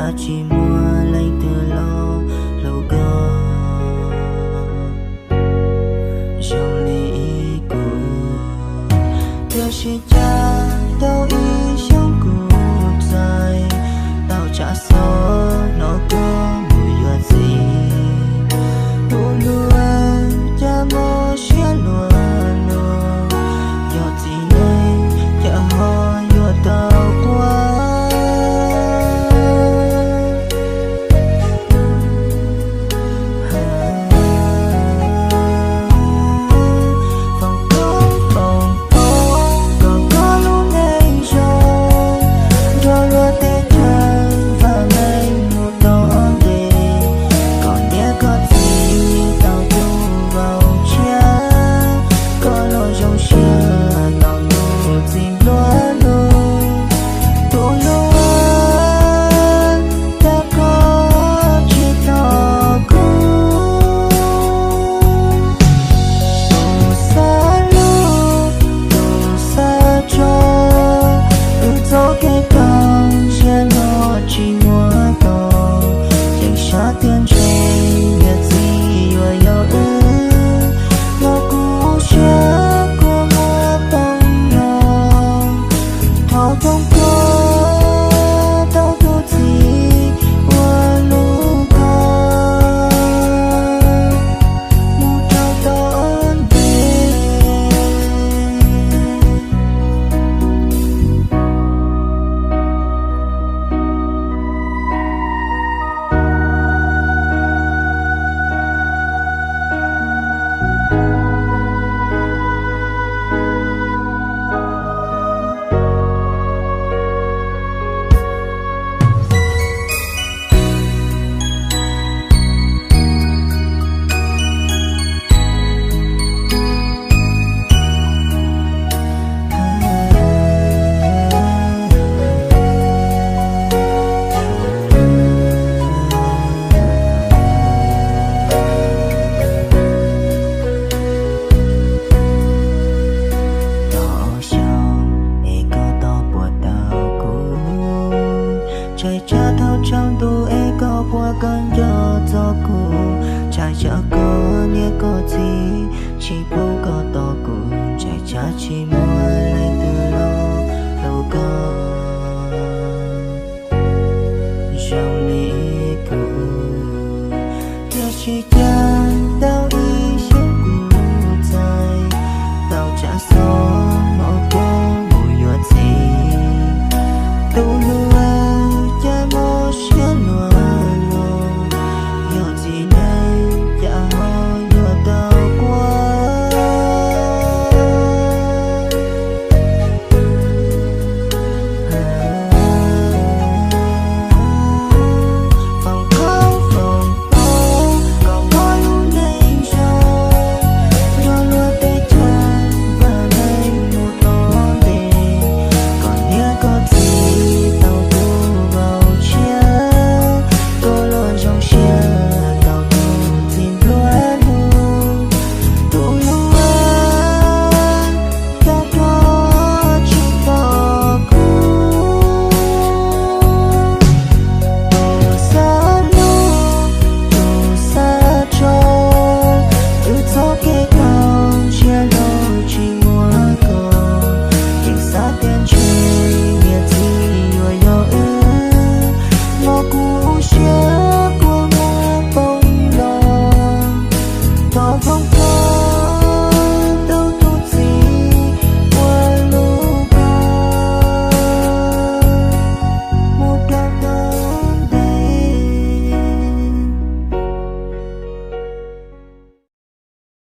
Cas tsis muaj leej twg los hlub koj zoo li kuv. Tiam sis cas tau ib xyoos kuv txais tau tshav xov no koj mus yuav txiv. Tus hlub cas mob siab luag luag, yog txiv neej cas ho yuav tau quaj. Foom koob foom hmoov kom koj lub neej zoo, nrog luag tej chaw vam meej mus tau ntev. Koj niam koj txiv tau tus vauv tshiab, koj los zoo siab tau tus txiv nplua nuj. Tus hlub cas koj tsis tos kuv. Tus xav hlub, tus xav tso, wb txoj kev tau siab no tsis muaj tau. Yeej sab tiag ntshe niam txiv yuav yog wb, los kuv siab kua muag poob nyoog. Thov thov koj tau tus txiv uas hlub koj mus rau tom ntej. Tau xyoo es koj tau puas tau kuv, ntshai tsam thaum tsaus ntuj es koj puas koj nco txog kuv, ntshai tsam koj niam koj txiv tsis pub koj tos kuv, ntshai tsam tsis muaj leej twg los hlub koj